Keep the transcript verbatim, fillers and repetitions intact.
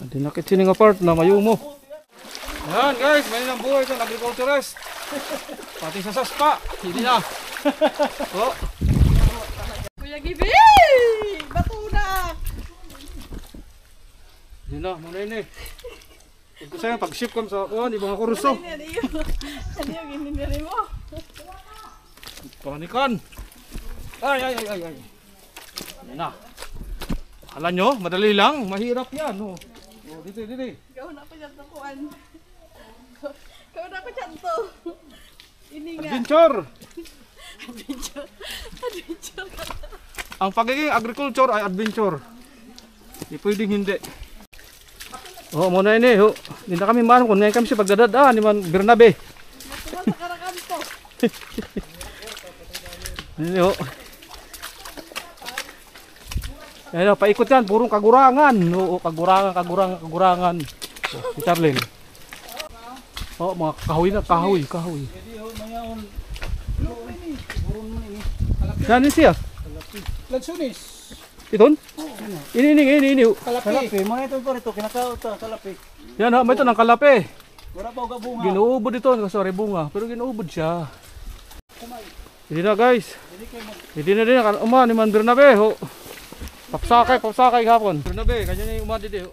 Dinakit sini nga part na mayumo. Yan, guys, may nabuhay itong agriculturist. Pati sa saspa, hindi na. Oh. Kuya Gibi! Bato na! Hindi na, muna ini. Ito sa'yo, pag-ship kami sa kuwan, ibang kurso. Ano yun? Ano yung ininiri mo? Panikan. Ay, ay, ay, ay, ay. Yan na. Akala nyo, madali lang. Mahirap yan, oh. Oh, dito, dito. Gawin ako dyan to, kuwan. Gawin ako dyan to. Ini nga. Adventure! Adventure. Adventure. Ang pagiging agriculture ay adventure. Di pwedeng hindi. Oh, muna ini, ho. Di na kami maaram kung ngayon kami siya pagdadadaan ni Man Bernabe. Natuwa sa karakan to. Ini, ho. Ayan, paikot yan. Purong kagurangan. Oo, kagurangan, kagurangan, kagurangan. Oh, si Charlene. Oh, mga kahoy na, kahoy, kahoy. Yan, ini siya. Lansunis. Iton? Ini, ini, ini, ini. Kalapi. Kalapi, mga ito pa rito, kinakaon ta, kalapi. Yan, ha, may ito ng kalapi. Wala pa uga bunga. Ginuubod ito, sorry, bunga. Pero ginuubod siya. Hindi na, guys. Hindi na din, kan-, uma ni Man Bernabe, ho. Papsakay, papsakay hapon. Bernabe, kanya na yung uma didi, ho.